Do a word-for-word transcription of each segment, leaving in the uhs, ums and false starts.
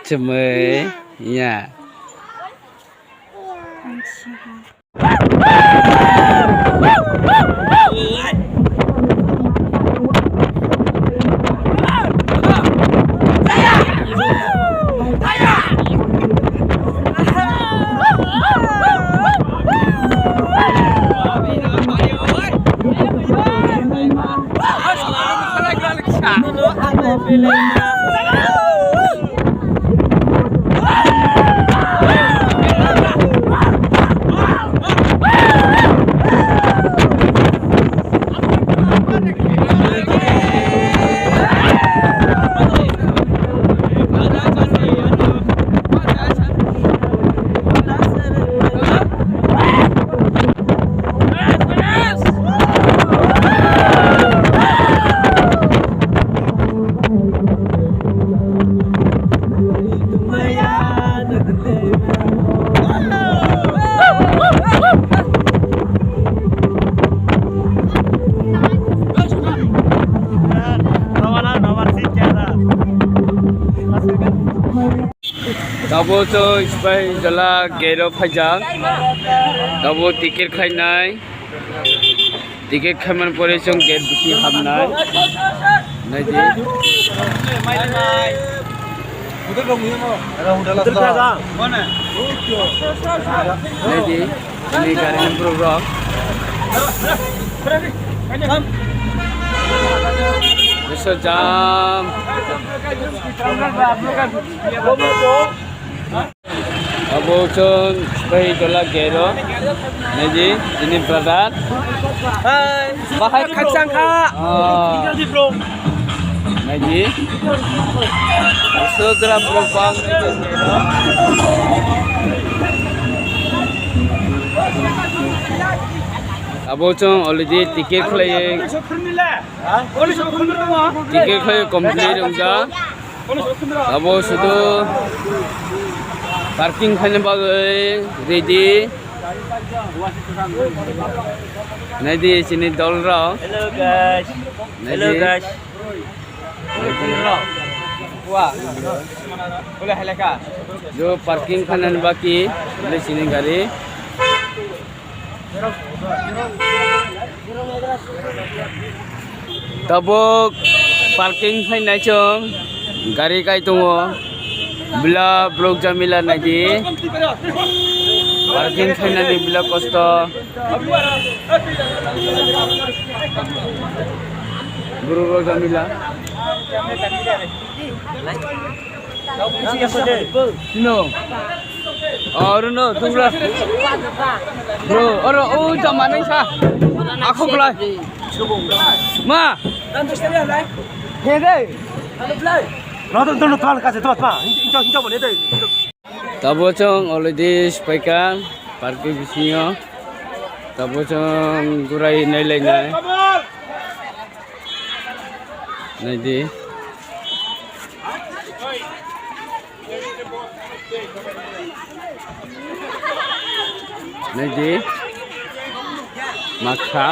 Chumui ya. Tabo to ispai jala gate o phaijak. Tabo ticket khainai. Ticket khaimani pore chwng gate bisingo habnai. Naidi. Naidi. Ini gari ni borok rok. Biso jam. Abo chwng bai dola gate o. Naidi, ini brother. Hai. Bahai khachang kha. Ah. Naidi. Sodra propang. Abo chwng already ticket khlaiwi. Ticket khlaiwi complete wngjak. Abo sudu parking khaina bagwi ready. Naidi chini dol rok. Hello guys. Hello guys. Jo parking khaina baki le chini gari. Tabuk parking khainai chwng gari kai tongo. Bwla borok jamila naidi. Parking khainani bwla kosto. Borok rok jamila. Sino? Oh, Runo, tungla. Bro, oro, oh, jama nai sa. Ako kulai. Ma. Hede. Rodo, dono, tuan kasi, tuan, tuan. Hinjo, hinjo, hinjo, bole, dai. Tabo chwng already swipaikha parking bisingo. Tabo chwng gurai nailainai. Naidi. Naidi. Makha.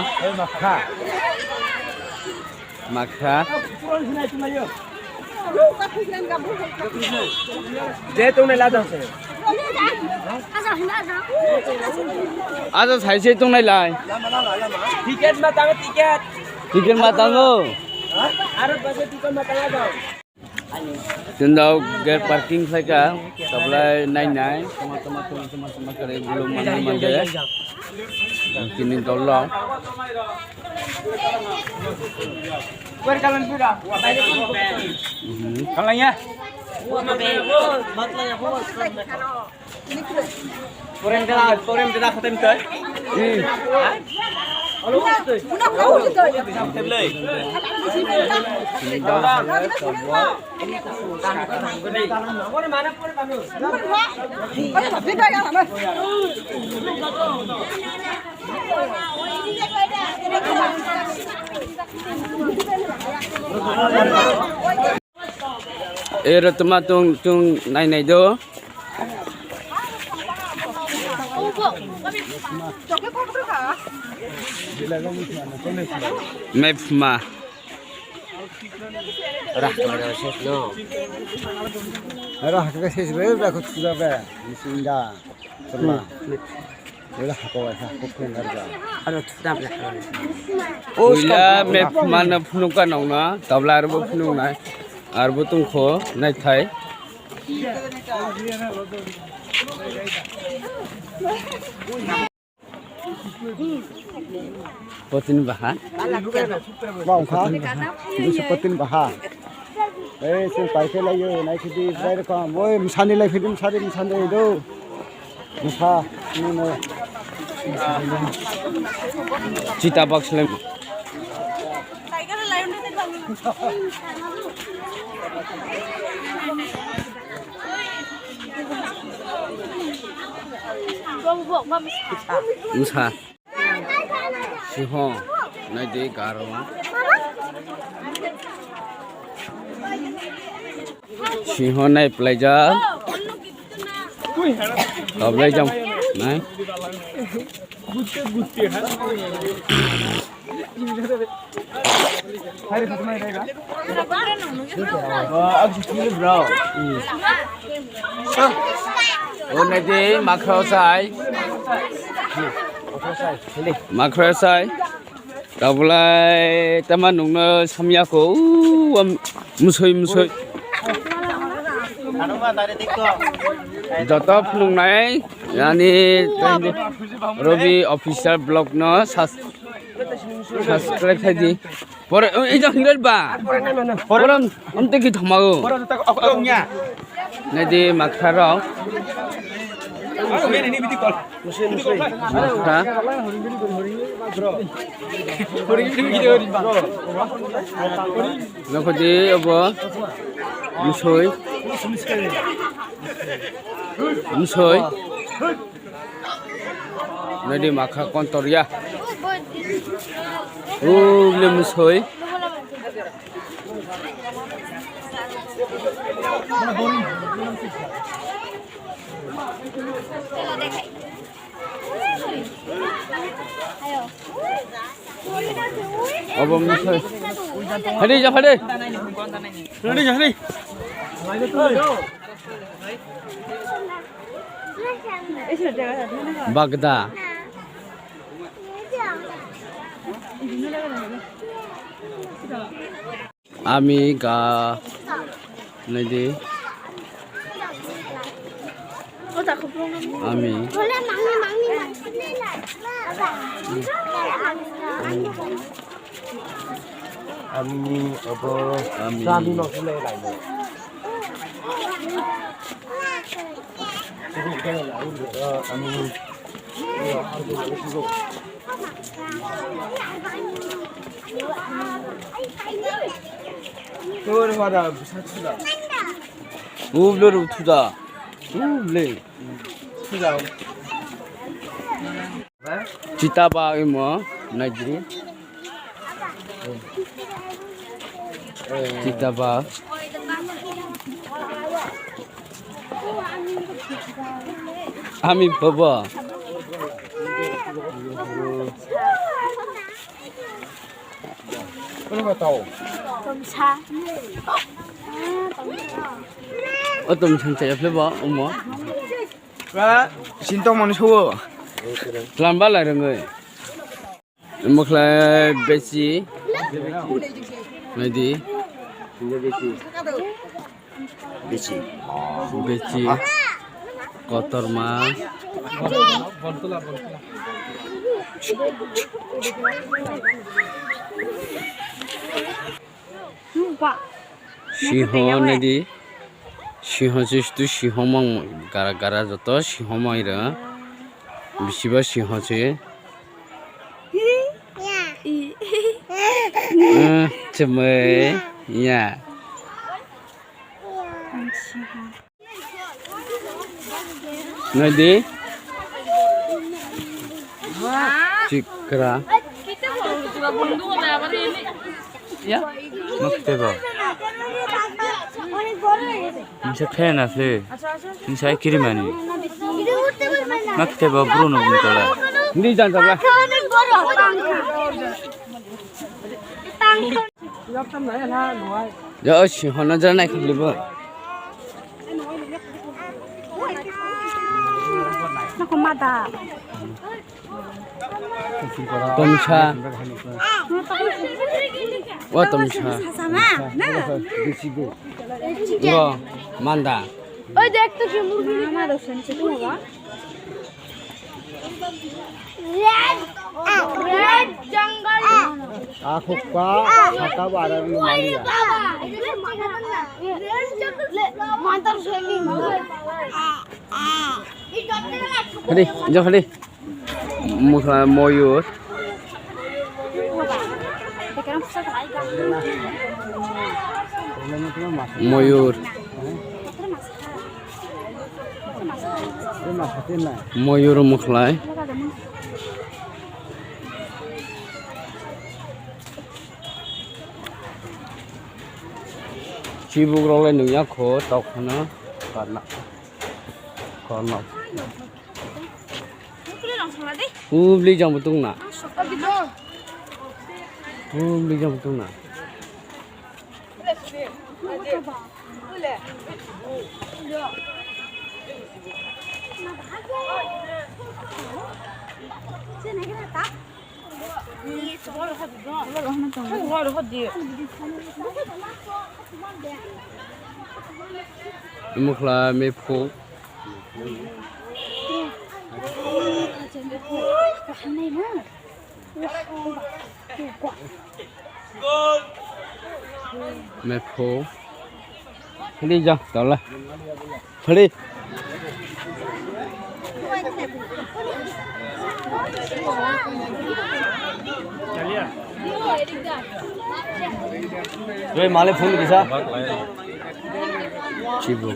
Makha. Je tongnai la dang se. Aja sai se tongnai lai. Ticket ma tango, ticket. Ticket ma tango. Aro base ticket ma tango dang. Tindao gate parking khlaikha, tablai nai nai, toma toma toma toma toma kare gulo mande mande. Tini dolo. Mhm. Kalanya. Porem dela, porem dela khatem te. Hmm. Ero toma tung tung nai nai do. Map ma. Rah khlai rw ses no. Rah khlai ses be, rah khlai ses be. Misinda. Chuma. Ora hako, hako kung arja. Aro thudam na. Puila map mana phunuk ka nong na, tabla arbo phunuk nai. Arbo tungkho naithai. Potin baha. Bongkha. Dusu potin baha. Ei, sing paikhe layo, naikhe di, brai rokom. Oi, msani lai phidi, msani, msani do. Msa, nino. Chita box lem. Msa. Siho, naidi garma. Siho nai plaijak. Toblai jam, nai. O naidi makhra sai. Makhra sai. Tabulai tama nungno samyako, u, am, musoi, musoi. Joto phunuknai, yani, Robi Official Vlog no sas-, subscribe khai di. Pore, o, ejang hingar ba. Pore, am, amte ki thamago. Naidi makhra rok. Makhra. Nokho di obo. Musoi. Musoi. Naidi makha kontor ya. O le musoi. Obo musoi. Hadi ja hadi. Hadi ja hadi. Bagda. Ami ga naidi. Ami. Ami obo. Ami. Ami. Ur hora bwsa thuda. Ublo ru thuda. Uble. Thuda. Chita ba imo naidi. Chita ba. Ami bobo. O tom san chaya phle bo omo. Ba, sintong mani sobo. Tlam ba lai rwngwi. Omo khlai besi. Naidi. Besi. Besi. Kotor mas. Siho naidi. Siho se tu siho mang gara gara joto siho mai ra. Bisiba siho se. Eh, chumui ya. Naidi. Chikra. Mak tebo. Nisa khe na phle. Nisa kiri mani. Mak tebo bro no bini tola. Ni jan tabla. Yo, si hono jara nai khali bo. Nako mada. Tomsa. O tomsa. Sasama, na? Ngo, manda. Oi, dekh to ki murgi. Mama, dosan se tu hoga. Red, red jungle. Akhukpa, haka bara ni mali ya. Red jungle. Mantar swimming. Hadi, jo hadi. Mukha moyur. Moyur. Moyur mukhlai. Chibuk rok lai nungya kho tok phano karna. Karna. Public jang bo tongna. Public jang bo tongna. Mukla mephu. Mephu. Philip ja, tala. Philip. Doi male phone kisa. Chibu.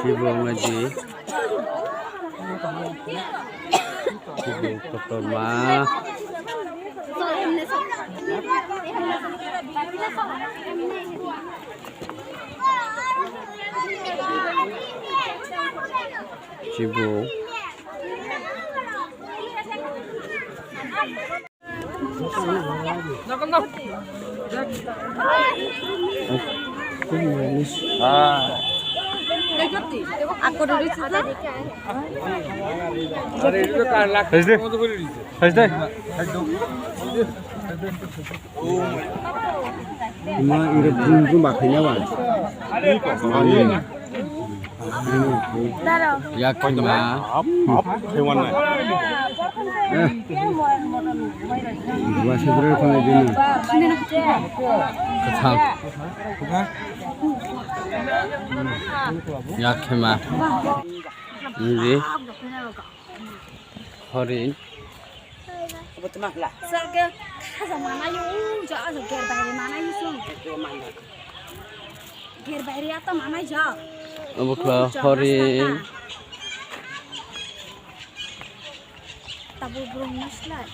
Chibu ngaji. Chibu kotorma. Chibu. Saisde. Saisde. Ima ire brum brum ba khaina ba. Mani. Yak khima. Eh. Dua seberar khana dina. Kathang. Yak khima. Ngi. Horin. Abo tuma hla. Salke khaja manai o, ja, ja, ger bahari manai o sung. Ger bahari ata manai ja. Abo khla horin. Tabuk burung maslai.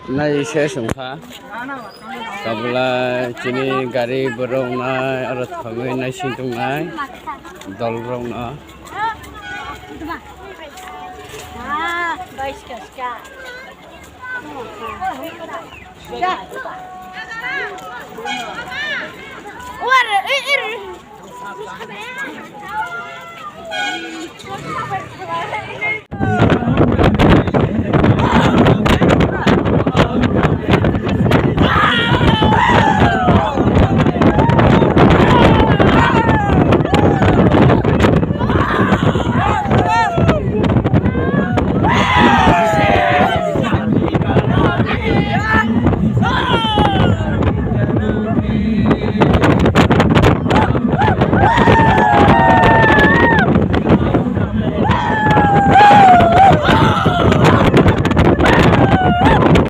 Nai se sungkha. Tabla chini gari borok nai aro thangwi nai sing tongnai dol rok no.